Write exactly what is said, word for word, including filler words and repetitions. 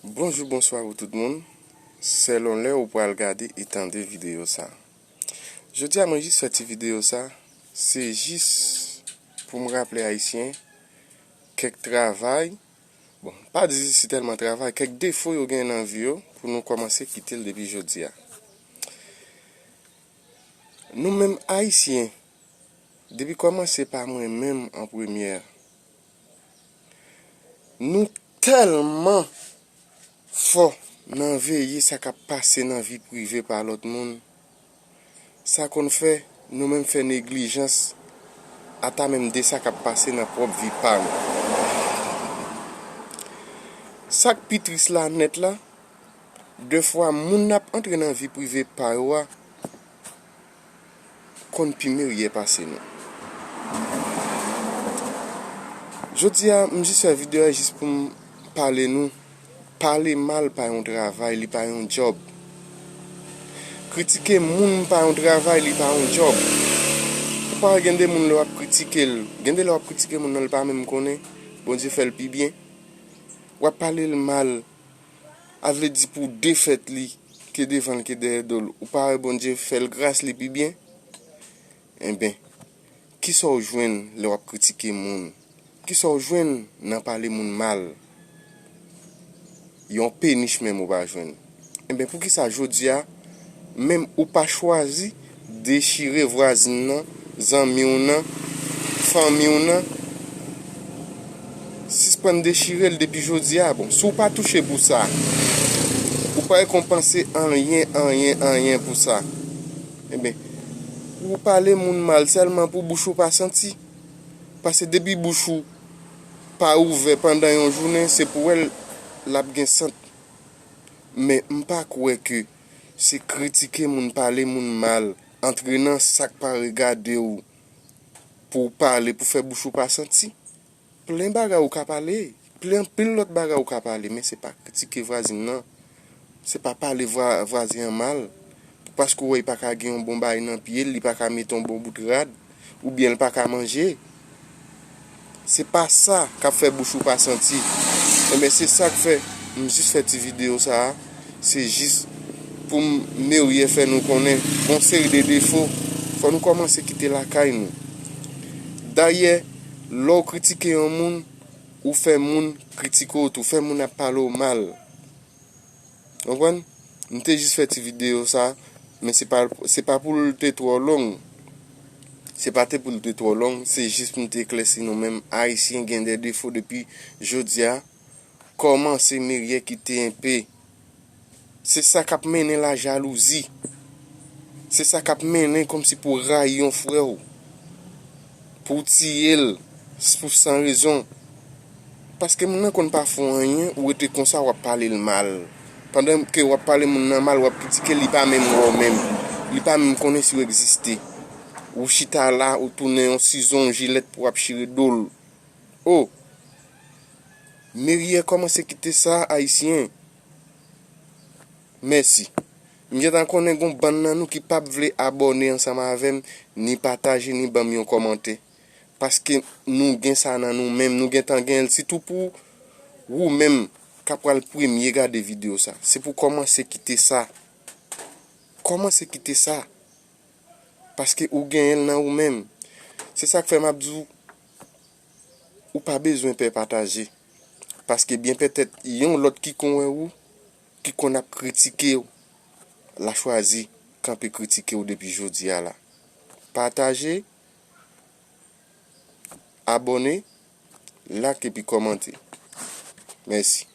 Bonjou, bonswa pou tout moun. Sèlon lè ou pral gade e tande videyo sa. Jodi a, mwen jis fè ti videyo sa. Se jis pou m raple Ayisyen kèk travay, bon, pa di si tèlman travay, kèk defo yo gen nan vi yo, pou nou kòmanse kite l depi jodi a. Nou menm Ayisyen, depi kòmanse pa mwen menm an premyè, nou tèlman fò nan veye sa k ap pase nan vi prive pa lòt moun, sa konn fè nou menm fè neglijans ata menm de sa k ap pase nan pwòp vi pa nou. Sa k pi tris la nèt la, defwa moun n ap antre nan vi prive pa yo a konn pi meryè pase nou. Jodi a, m jis fè videyo a jis pou m pale nou. Pale mal pa yon travay, li pa yon djòb. Kritike moun pa yon travay, li pa yon djòb. Ou pa wè gen de moun lè w ap kritike l, gen de lè w ap kritike moun nan, l pa menm konnen Bondye fè l pi byen. W ap pale l mal, a vle di pou defèt li, ke devan l, ke dèyè do l. Ou pa wè Bondye fè l gras li pi byen? Enben, kisa w jwenn lè w ap kritike moun? Kisa w jwenn nan pale moun mal? Yon penich menm ou pa jwenn. Enben, poukisa jodi a, menm ou pa chwazi dechire vwazin nan, zanmi w nan, fanmi w nan? Sispann dechire l depi jodi a. Bon, si w pa touche pou sa, ou pa rekonpanse anyen, anyen, anyen pou sa. Enben, ou pale moun mal sèlman pou bouch ou pa santi. Paske depi bouch ou pa ouvè pandan yon jounen, se pou wè l, l ap gen sant. Men m pa kwè ke se kritike moun, pale moun mal, antre nan sa k pa regade w, pou w pale, pou fè bouch ou pa santi. Plen bagay ou ka pale, plen anpil lòt bagay ou ka pale, men se pa kritike vwazin nan, se pa pale vwa-, vwazen an mal, paske w wè li pa ka gen yon bon bagay nan pye l, li pa ka mete yon bon bout rad, oubyen l pa ka manje. Se pa sa k ap fè bouch ou pa santi. Enben, se sa k fè m jis fè ti videyo sa a. Se jis pou m meryè fè nou konnen yon seri de defo, fò nou kòmanse kite lakay nou. Dayè, lè w kritike yon moun, ou fè moun kritike w tou, fè moun ap pale w mal. Konprann? M te jis fè ti videyo sa, men se pa, se pa pou l te twò long. Se pa te pou l te twò long, se jis pou m te eklèsi nou menm Ayisyen gen de defo depi jodi a. Kòmanse meryè kite enpe. Se sa k ap mennen lajalouzi. Se sa k ap mennen kòmsi pou w rayi yon frè w, pou w tiye l s-, pou san rezon. Paske moun nan konn pa fè w anyen, ou rete konsa, w ap pale l mal. Pandan ke w ap pale moun nan mal, w ap kritike l, li pa menm wè w menm. Li pa menm konnen si w egziste. Ou chita la, ou tounen yon sizon, yon jilèt pou w ap chire do l. O! Meryè kòmanse kite sa, Ayisyen. Mèsi. M gentan konnen gon bann nan nou ki p ap vle abòne ansanm avè m, ni pataje, ni ban m yon kòmantè. Paske nou gen sa nan nou menm, nou gentan gen l, sitou pou ou menm k ap pral premye gade videyo sa. Se pou kòmanse kite sa. Kòmanse kite sa. Paske ou genyen l nan ou menm. Se sa k fè m ap di w, ou pa bezwen pè pataje. Paske byen petèt yon lòt ki konn wè ou, ki konn ap kritike w, l a chwazi kanpe kritike w depi jodi a la. Pataje, abòne, like epi kòmante. Mèsi.